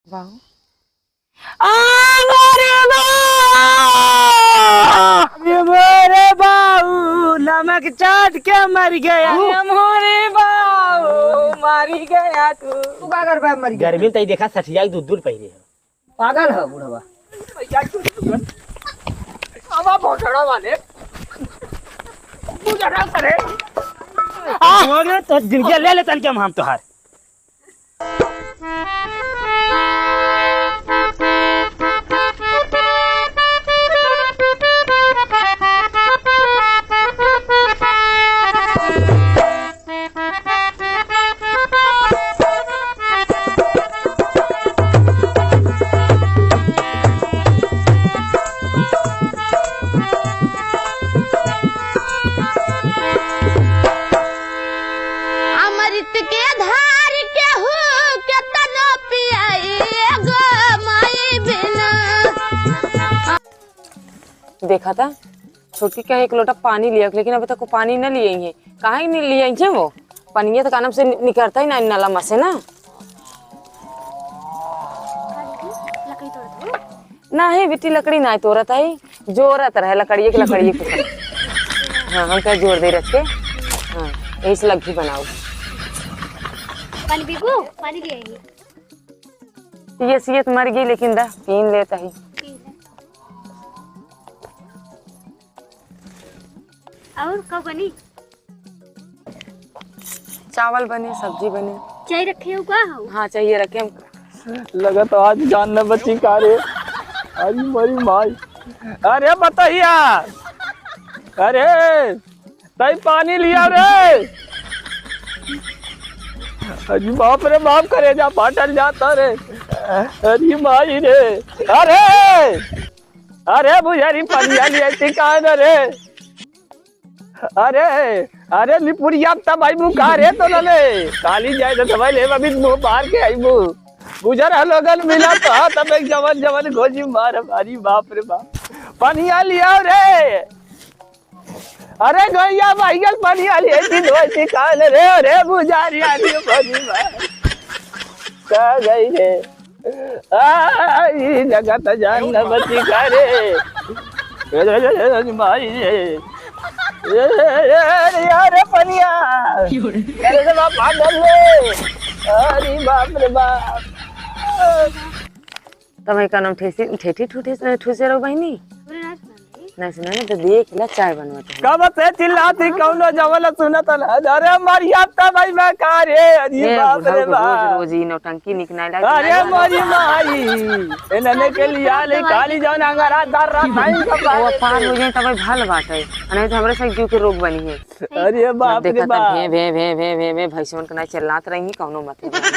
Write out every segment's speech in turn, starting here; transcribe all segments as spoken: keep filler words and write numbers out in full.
बाबू। आ, अरे बा! अरे मोरे बाबू, नमक चाट के मर गया। अरे मोरे बाबू, मर गया तू। तू का कर बा, मर गया? गर्मी में तई देखा, सठिया के दूध दूध पहिरे है। पागल है बुढ़वा। अब आप भोसड़ा वाले। बुझा करे। आ, अरे तो जिंदगी ले ले तन के हम तोहार। अमृत के धार केहू केतनो पियाई, एगो माई बिना। देखा था, छोटकी कहे एक लोटा पानी लिया, लेकिन अभी तक वो पानी न लिए हैं। कहाँ ही नहीं लिए हैं वो? पनिया तो कानम से नि-, निकरता ही ना नलमा से ना। नहीं बेटी, लकड़ी ना तोरत है, जोरत रहे लकड़िए के, लकड़िए के। हाँ, हम कहे जोर दे रख के। हाँ, यही से लग्गी बनाओ। पानी पीबू? पानी ले आई। पिए सिए तो मर गई, लेकिन दा, पीन लेता ही। पी ले। और का बनी? चावल बने, सब्जी बने। चाय रखे हो का हो? हाँ, चाहिए रखे हम। लगा तो आज जान न बची का रे। अरे मोरी माई। अरे बतहिया। अरे, तई पानी लिया रे। अरे बाप रे बाप, करेजा फाटल जाता रे। अरे माई रे। अरे, अरे बुझारी पनिया लिया थी कहाँ न रे? अरे, अरे निपुरिया तब आईबू का रे तो न ले? काली जाए तो तब ले अभी मुँह बाहर के आईबू। गुजर हलोगन मिला तो हाँ, तब एक जवन जवन गोजी मार। अरे बाप रे बाप। पनिया लिया रे। अरे गैया भाई गल पनिया लिया थी, धोती कान रे, अरे बुझारी आदि पनिया। का गई रे? आ, ई जगत जान न बची का रे। ए, ए, ए, ए, माई रे। ए, ए, ए, अरे, अरे, पनिया। अरे, से बाप, भाग ले। अरे, बाप रे बाप। तब का नाम ठेसी, ठेठी ठूठे से, ठूसे रहो बहिनी? नहीं सुना ना, तो देख ला, चाय बनवत है। कब से चिल्लाती, कौनो जवल सुनत ना। अरे मरिया तब भाई मैं का रे, अरे ए, बाप रे बुढ़ऊ के बाप। रोज, रोज ई नौटंकी निक नाय लागत। अरे मरी माई, ए नने के लिया ले, काली जौन अंगारा दर रहा, ताई सब वो बात पार है। हो जाए तब भल बात है, नहीं तो हमरे से जीव के रोग बनी है। अरे बाप रे देखा था, बाप। भे, भे, भे, भे, भे, भैंसवन के ना चिल्लात रही, कौनो मतलब नहीं।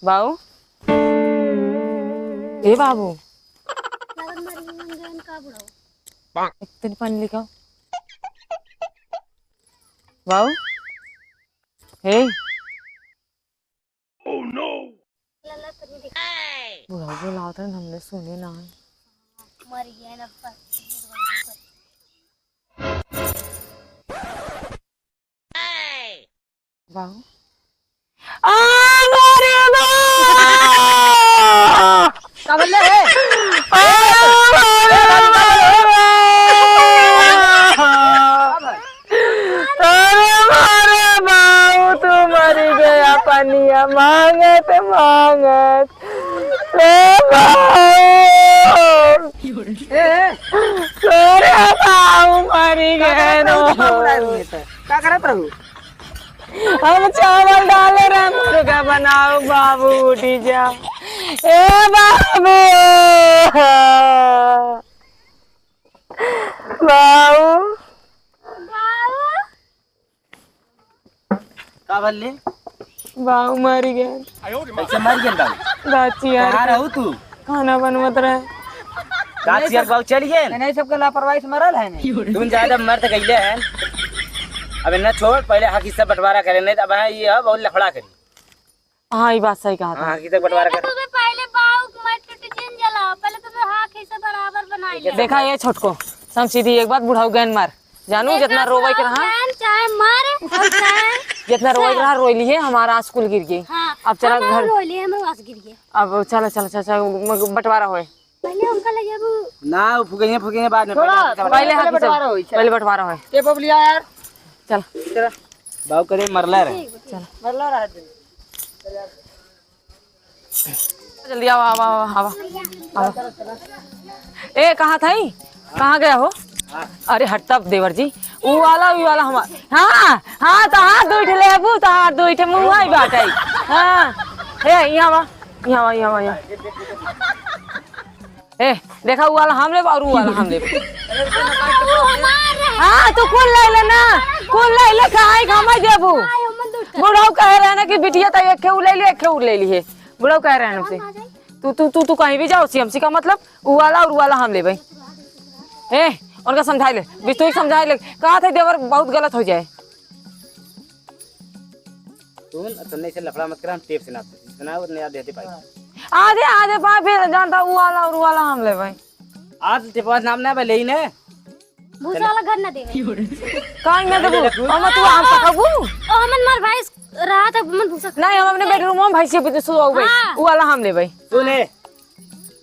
बाऊ, ए बाबू, एक तनी पानी लेके आओ। बाऊ, हे। Oh no! बुढ़ऊ बोलावत रहन, हमने सुने ना है। मर गया ना। बाबू। आ, मरे बा! का बोल रहे? आ, मरे बा! अरे मारे बाऊ, तू मरी गया पनिया मांगत मांगत। ए बाऊ, ए, ए। अरे बाऊ, मरी गए रो। का करत रहू? हम चावल डाले रहे, मुर्गा बनाओ बाबू, उठी जा। ए बाबू, बाऊ। का भले? बाऊ मर गए। कैसे मर गए बाऊ? दाचिया कहाँ रहू तू? खाना बनवत रहे। दाचिया बाऊ चल गए। नहीं, सबके लापरवाही से मरल है नहीं। तुम ज्यादा मर्द गईले हैं। अब इन्हें छोड़, पहले हक हिस्सा बंटवारा करे, नहीं तो अब हाँ ये अब और लफड़ा करी। हाँ, ये बात सही कहा था। हाँ, हक हिस्सा बंटवारा कर। पहले तुम्हें पहले बाऊ के मत टूट जिन जला, पहले तुम्हें हक हिस्सा बराबर बना। देखा ये छोटको, समझी एक बात, बुढ़ऊ गैन मार, जानू, जितना रोवे के रहा, चाहे मार और चाहे जितना रोवे के रहा, रोई लिए, हमारा आँसू कुल गिर गए। हाँ, अब चला घर। रोई लिए, हमारा आँसू गिर गए। अब चला, चला, चला, चला, मग बंटवारा होए। पहले उनका ले जाबू। ना, वो फुकइया, फुकइया बाद में, छोड़ा, पहले, पहले पहले हाथी चल। बंटवारा होई, चल। पहले बंटवारा होई। ये बबलिया यार। चल। चला। बाऊ करे मरला रहे। ठीक बा, ठीक। चल। मरला रहे दिन। जल्दी आवा, आवा, आवा, आवा, आवा। ए, कहाँ था ई? कहाँ गया हो? अरे हट तब देवर जी, ऊ वाला, ऊ वाला हमार। हाँ, हाँ, तो हाथ धोई ठे लेबू, तो हाथ धोई ठे मुँह ही बाटे। हाँ, ए, यहाँ आवा, यहाँ आवा, यहाँ आवा, यहाँ। ए, देखा, ऊ वाला हम लेब और ऊ वाला हम लेब। हाँ, तू कुल ले ले ना, कुल ले ले, काहे का हमें देबू? बुढ़ऊ कहे रहे ना कि बिटिया तो एक खे ऊ ले ली, एक खे ऊ ले ली है। बुढ़ऊ कहे रहे ना हमसे, तू, तू, तू, तू कहीं भी जाओ, सीएमसी का मतलब, ऊ वाला और ऊ वाला हम लेबै। ए, उनका समझाई ले, बिस्तुई समझाई ले, कहा थे देवर बहुत गलत हो जाए। सुन, तुमने इसे लफड़ा मत करा, हम टेप से नाप दे। जितना वो नया देते पाई। आधे, आधे पाए फिर जानता, ऊ वाला और ऊ वाला हम लेबै। आज टेपवा नाम ना भाई, ले ही ने। भूसा वाला घर ना देवे। काहे ना देबू? अरे, हम तू आम पकाबू? ओ, हमन मार भाई रहा था, हमन भूसा नहीं, हम अपने बेडरूम में भैंसी पे सुआऊ भाई। हाँ। ऊ वाला हम लेबै। सुन ए,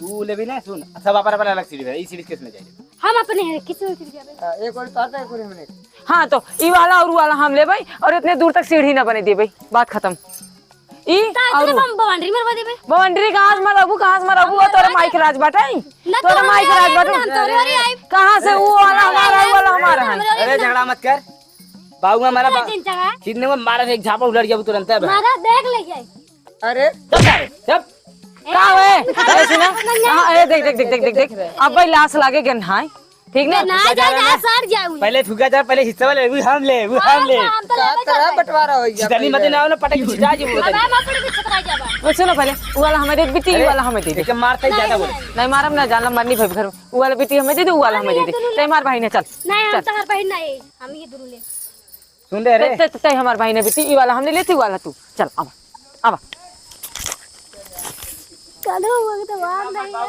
तू लेबी ना, सुन, सब अपन अपन अलग सीढ़ी है, ई सीढ़ी किस में जाए? हम अपने हैं, किस में सीढ़ी जाबे? हाँ, एक और तो आता है, एक और हमने। हाँ, तो ई वाला और ऊ वाला हम लेबै और इतने दूर तक सीढ़ी ना बने देबै, बात खत्म। ई ता और इतने हम बाउंड्री मरवा देबे। बाउंड्री कहाँ से मरबू, कहाँ से मरबू? वो तोरे माई के राज बाटे, ना तोरे माई के राज बाटे। हम तोरे ओरी आइब। कहाँ से वो वाला हमारा है, वो वाला हमारा है? अरे झगड़ा मत कर, बाबू हमारा बा-, दिन चढ़ा। कितने में मारा एक झापड़ उलट गया तुरंत है। मारा देख ले जाए। अरे चुप कर, चुप। का है? अरे सुना, हाँ, ए देख, देख, देख, देख, देख, देख, अब भाई लाश लागे गन है, ठीक ना? ना जा, जा, सर जाऊ। पहले फुका जा, पहले हिस्सा वाले, वो हम ले, वो हम ले। हम तो लेबे तरह करबै। बंटवारा हो गया जितनी मत ना, ना पटक छिटा जी वो। अब हम अपने भी छितरा जाबा। ओ, सुनो पहले, वो वाला हमें दे, बिट्टी अरे, वाला हमें दे दे। एक मारते ही ज्यादा बोले। नहीं, मारम ना, जानला मरनी भाई घर। वो वाला बिट्टी हमें दे दे, वो वाला हमें दे दे। नहीं, मार बहिन, चल। नहीं, हम चल। तोहर बहिन नहीं, हम ये दुनू ले। सुन दे रे। ते, ते, ते हमार बहिन है बिट्टी, ई वाला हमने लेती, वाला तू। चल, आवा, आवा। कालो हुआ के तो बात नहीं है।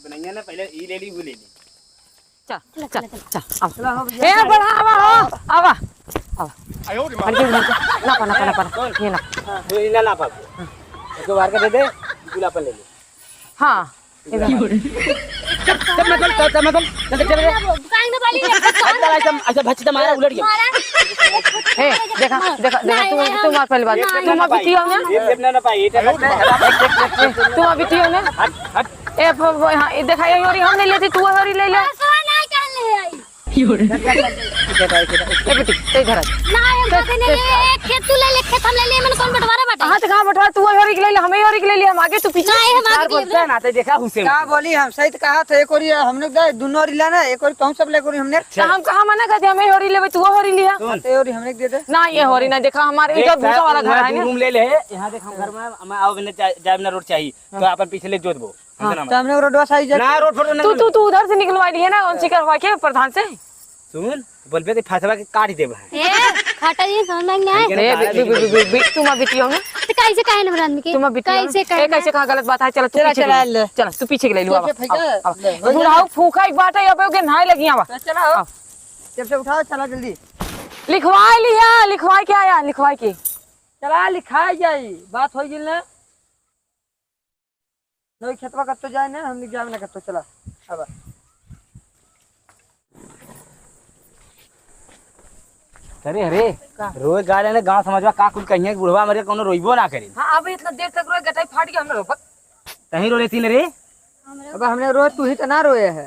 बनैया ना, पहले ई ले ली, वो ले ली। चल, चल, चल, चल, आवा। चला, हो, ए, बढ़ा, आवा, हो, आवा, आवा। हट जा, हट जा। ना पा, ना पा, ना पा, ना। ये ना। हाँ, दो इला ना पा। एक बार का दे दे, गुलाब ले ले। हाँ, इधर। चल, चल, मैं चल, चल, चल, मैं चल, चल, चल, चल। काहे ना बाली रे? हट, चल, ऐसा, ऐसा भच्ची तो मारा, उलट गया। मारा। ए, देखा, देखा, देखा, नहीं, तुम, नहीं, तुम मार पहली बार। नहीं, तुम अभी पियो ना? ये, ये ना, ना पाई, ये ना पाई। ए, तुम अभी पियो ना? हट, हट। ए, फ-, फ-, हाँ, ये देखा, ये होरी हम नहीं लेती, तू होरी ले ले। पैसा नहीं कर ले आई। ए बेटी, ते घर आ। ना, हम कभी नहीं ले, एक खेत तू ले ले, खेत हम ले ले, मैंने कौन बंटवारा बाटे? हाँ, तो कहाँ बंटवारा? तू होरी के ले ले, हमें होरी के ले ले, हम आगे, तू पीछे। नहीं, हम आगे बोलते हैं ना, ते देखा हुसे। का बोली, हम सही तो कहा था, एक ओरी हमने दे, दुनो ओरी लेना, एक ओरी कहूँ सब ले, एक ओरी हमने। तो हम कहाँ मना कर दिया, हमें होरी लेवे, तू होरी लिया। सुन। ते होरी हमने दे दे। ना, ये होरी ना, देखा, हमारे देख, इधर भूसा वाला घर है ना। रूम ले ले, यहाँ देख, हम घर में, हम आओ, मैंने जा-, जाए ना रोड चाहिए, तो हाँ। अपन पीछे ले जोत बो। हाँ। तो हमने रोडवा साइड जाके ना, रोड फोटो ना तू, ना। तू, तू उधर से निकलवा लिए ना, उनसे करवा के प्रधान से। सुन, बोलबे तो फसवा के काट देबे। ए, फटा जी, समझ में नहीं आए। ए, बी, बी, बी, तू मा बिटियो ना। तो कैसे कहे ना आदमी के? तू मा बिटियो ना। कैसे कहे ए, ना? कैसे कहा गलत बात है? चला, तू चला, पीछे चला, के ले। ले। चला, तू पीछे के ले लो, चल, आवा, फेंका। आवा, आवा। ले, हो बुढ़ाऊ गया। फूका एक बात है, अब ओके नहाए लगी, आवा। तो चला, हो। आवा। जब से उठाओ, चला जल्दी। लिखवाई लिया, लिखवाई के आया, लिखवाई के। चला, लिखाई जाई, बात हो गई ना। नहीं, खेतवा कत्तो जाए ना, हमनी जाए ना कत्तो, चला। अब अरे, अरे, का? रोए गाले ने गाँव समाजवा का कुल कहिए कि बुढ़वा मरे, कौनो रोइबो ना करे। हाँ, अब इतना देर तक रोए, गटाई फाट गया, हमने रोपक। तहीं रो लेती न रे। अब हमने रोए, तू ही तो ना रोए है।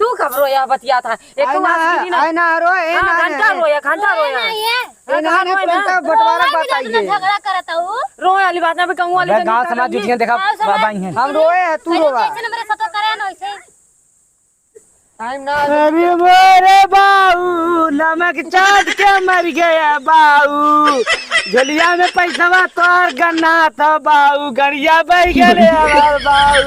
तू कब रोया बतिया था? एक आए तो ना, आवाज गिरी ना। आए ना, रो, ए हाँ, ना, घंटा ए। रोया, घंटा रोया। ए ना, हाँ, ने रोए ना। कोणता बंटवारा बताइए। झगड़ा करत हूँ। रोए वाली बात ना, भी कहूँ वाली अबे, तो गाँव नहीं समाज करनी। जुटिए, देखा, गाँव समाज बाबा ही हैं। हम रोए हैं, तू रोवा। जैसे मेरे साथ करे ना, वैसे। टाइम ना। अरे मोरे बाऊ, नमक चाट के मर गया बाऊ। झोलिया में पैसवा तोर गन्ना था बाऊ, गड़िया बह गए रे हमार बाऊ।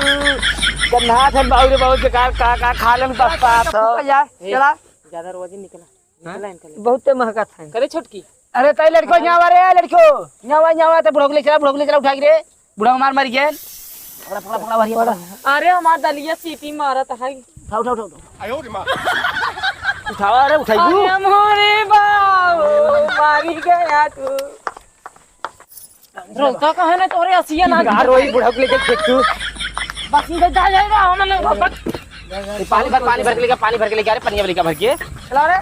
गन्ना था बाऊ रे, बहुत बेकार, का, का खा लेन पछतात हो। चला। ज्यादा रोज ही निकला। हाँ? निकला इनका ले। बहुते महका था। करे छोटकी। अरे तई लड़को, यहाँ आ रे, लड़को। यहाँ आ, यहाँ आ, ते बुढ़ऊ के ले चला, बुढ़ऊ के ले चला, उठा के रे। बुढ़ऊ मार मर गए। पकड़ा, पकड़ा, पकड़ा, भरिया, पकड़ा। अरे, हमार दलिया सीटी मारत है। उठा, उठा, उठा, उठा। उठावा, अरे, उठाई तू। अरे, मोरे बाबू, मारी गया तू। रोता कहे ना तोरे असिया ना। यार, वही बुढ़ऊ के लेके फेंक तू। बस इधर जा, जा, जा, हमने ये पानी भर, पानी भर के लेके, पानी भर के लेके, अरे, पनिया लेके भर के। चला रे।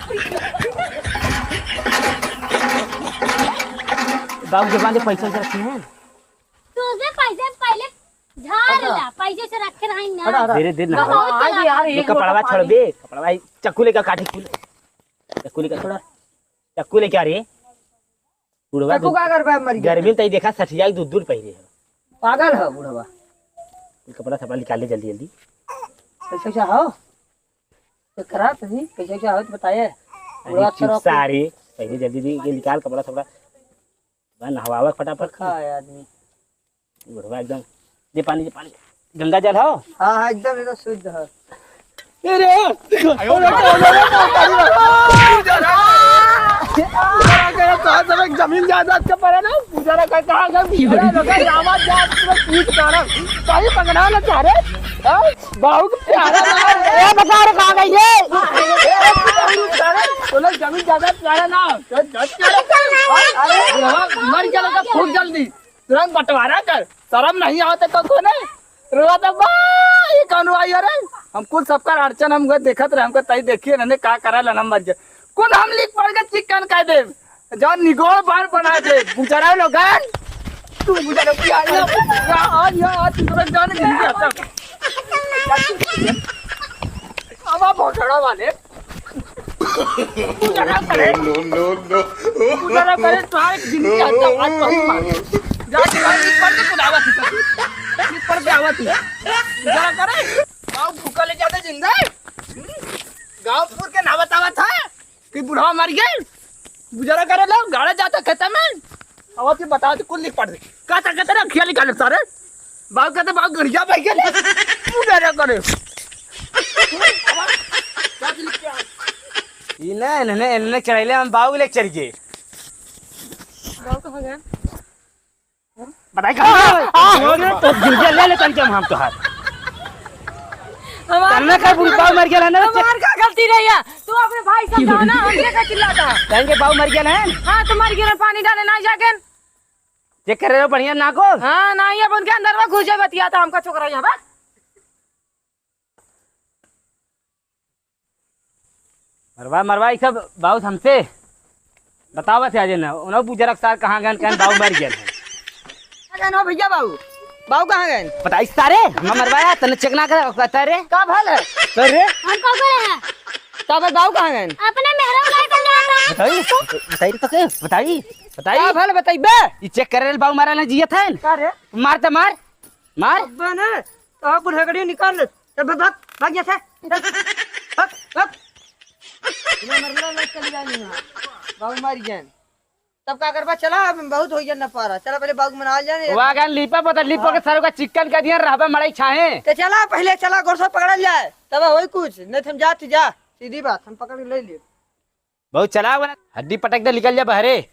बाबू के पास पैसा वैसा रखे हैं? तुझे पैसे पहले झाड़ ला, पैसे से रखे रही ना। हटा, हटा। धीरे, धीरे ना। कमाओ, आज चला। यार, ये एक कपड़वा लोटा छोड़ पानी। दे, कपड़वा, चक्कू लेके काटे, चक्कू ले-, चक्कू लेके, चक्कू लेके आ रे। बुढ़वा चक्कू दू-, का करबे, मर गया। गर्मी में तई देखा, सठिया के दूध, दूध पहिरे है। पागल है बुढ़वा। ये कपड़ा सपड़ा निकाल ले जल्दी, जल्दी। कैसे, कैसे हो? तो करा तो जी, कैसे, कैसे हो तो बताए। अरे बुढ़वा चुप तरफ सारे, पहले जल्दी, जल्दी ये निकाल कपड़ा सपड़ा। बा, नहवावा फटाफट। खा है आदमी। बुढ़वा एकदम, दे पानी, दे पानी। गंगा जल हो? हाँ, हाँ, एकदम, एकदम शुद्ध है। अरे, अरे, अरे, अरे, अरे, अरे, अरे, कहाँ से जमीन जायदाद के परे ना, पूजा ना कर, कहाँ गए, पूजा ना कर, आवाज जा, पूरा पीट मारा। कहीं पकड़ा ना चाह रहे, हाँ? बाहु के प्यारा लगा। ए, बता रे, कहाँ गई रे? ए, पूजा ना कर, तो लोग जमीन जायदाद प्यारा ना। अरे, मर गया लगा, फूट जल्दी। तुरंत बंटवारा कर, शर्म नहीं आवत है तो कोने? रोवा तो बा, ये कौन हुआ ये रे? हम कुल सबका अड़चन हम गए देखत रहे, हमको तई देखिए ना, ने का करा लन हम मर जाए। कुल हम लिख पढ़ के चिकन कह देब, जौन निगोड़ बार बना दे, बुजरा लोगन। तू बुजरा की आ गया, आ गया, आ तू लोग जाने नहीं जाता। अब आप भोसड़ा वाले। गुजारा करे। No, no, no। गुजारा करे, तोहार एक जिंदगी आता, आज बहुत मार। जा, जा, लिख पढ़ के कुल आवत ही। लिख पढ़ के आवत ही। गुजारा करे। गाँव भूखा ले जाते जिंदा। गाँव पूर के ना बतावा था कि बुढ़वा मर गए। गुजारा करे लो, गाड़ा जाता खेता में। अब आपके बताओ तो कुल लिख पढ़ दे। का ता कहते ना खिया निकाले सारे। बाबू कहते बाबू गड़िया भाई के। तू डरा करे। ई ना, इन्हें, इन्हें चढ़ाइले हम बाबू ले चढ़ गए। बाबू कहाँ गए? बताई कहाँ गए? अरे, तो गिर गया, ले ले तन के हम तोहार। हमार तन्ने का बुढ़ बाबू मर गया है ना, बच्चे? हमार का गलती रही है? तू अपने भाई समझाओ ना, हमसे का चिल्लाता है? कहेंगे बाबू मर गया है? हाँ, तो मर गया, पानी डाले ना जाके। चेक करे रहो बढ़िया ना को। हाँ, ना, ये अपन के अंदर में घुस जाए बतिया था हमका छोकरा यहाँ बा। मरवा, मरवा, ई सब बाबू हमसे बतावत है, अजय ना, उन्हों बुजुर्ग सार कहाँ गए, कहें बाबू मर गए हैं। कहाँ गए हो भैया बाबू? बाबू कहाँ गए? बताई सारे, हम मरवाया, तने चेक ना करे, कहता रे। का भल है? अरे। हम का करे हैं? का भल बाबू कहाँ गए? अपने मेहरा को लेकर जा रहा है। बताई, बताई तो के, बताई, बताई। का भल बताई बे? ई चेक करे रे बाबू मारा ना जियत है। का रे? मार त मार, मार। अब्बे ने, तो बुढ़गड़ी निकाल ले। चल भाग, भाग, भाग यहाँ से। चल, भाग, भाग। बिना मरला लोग चली जानी है। बाबू मारी जान। तब का करबा? चला, अब बहुत हो गया ना पारा। चला पहले बाबू मना जाने। वा गन लीपा पता, लीपा के हाँ। सारे का चिकन का दिया रहबा मड़ई छाहे। तो चला पहले चला, गोर से पकड़ल जाए, तब होई कुछ। नहीं तो हम जात ही जा, सीधी बात, हम पकड़ के ले लिए। बहुत चला हुआ ना, हड्डी पटक दे, निकल जा बहरे।